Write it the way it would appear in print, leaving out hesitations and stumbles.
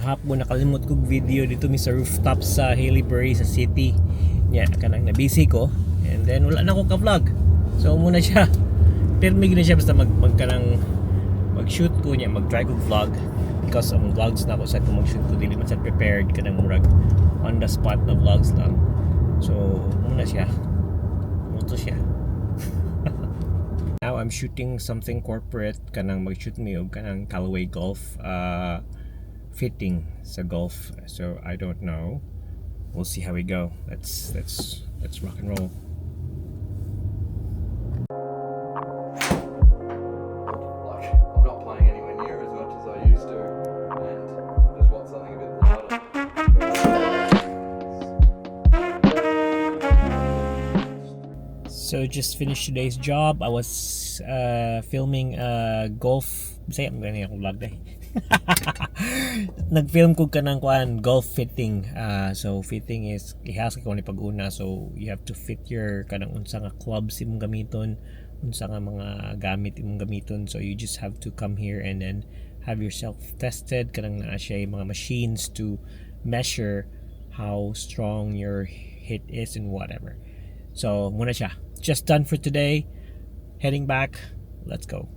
Gahapon nakalimot kog video dito mi sa rooftop sa Haileybury sa city. Nya kanang na busy ko and then wala na ko ka-vlog. So mao na siya. Pirmi gid na siya basta mag kanang mag-shoot ko niya, mag-try ko vlog because ang vlogs na ako sa kung mag-shoot ko dili man sad prepared, kanang murag on the spot na vlogs lang. So mao na siya. Mao to siya. Now I'm shooting something corporate, kanang mag-shoot mi og kanang Callaway Golf fitting sa golf. So I don't know. We'll see how we go. Let's rock and roll. Like, I'm not playing anywhere near as much as I used to, and I just want something a bit lighter. So just finished today's job. I was filming golf. Bisaya man gani akong vlog day. Nag-film ko kanang kuan, golf fitting. So fitting is ihas ko ni pag-una, so you have to fit your kanang unsa nga clubs imong gamiton, unsa nga mga gamit imong gamiton. So you just have to come here and then have yourself tested, kanang naa siya mga machines to measure how strong your hit is and whatever. So mao na siya. Just done for today. Heading back. Let's go.